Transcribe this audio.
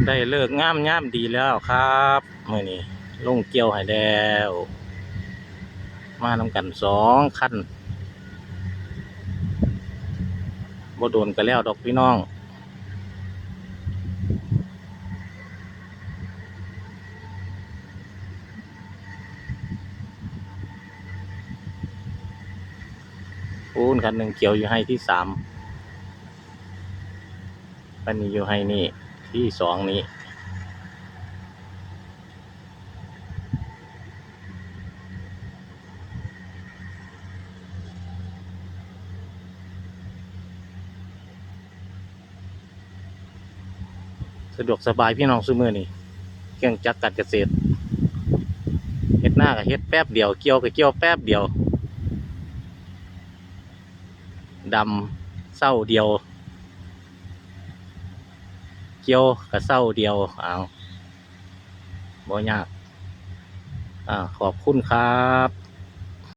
ໄດ້ເລີກງາມຍາມດີແລ້ວຄັບ ມື້ນີ້ລົງກ່ຽວໃຫ້ແລ້ວ ມານຳກັນສອງຄັນ ບໍ່ດົນກໍແລ້ວດອກພີ່ນ້ອງ. ໂອ້ ຄັນໜຶ່ງກ່ຽວຢູ່ໄຮ່ທີສາມ ອັນນີ້ຢູ່ໄຮ່ນີ້ ທີສອງນີ້. ສະດວກສະບາຍພີ່ນ້ອງ ຊຸມື້ນີ້ເຄື່ອງຈັກການກະເສດ ເຮັດນາກໍເຮັດແປັບດຽວ ກ່ຽວກໍກ່ຽວແປັບດຽວ ດຳເຊົ້າດຽວ ກ່ຽວກໍເຊົ້າດຽວ ເອົາ ບໍ່ຍາກ. ອາ ຂອບຄຸນຄັບ.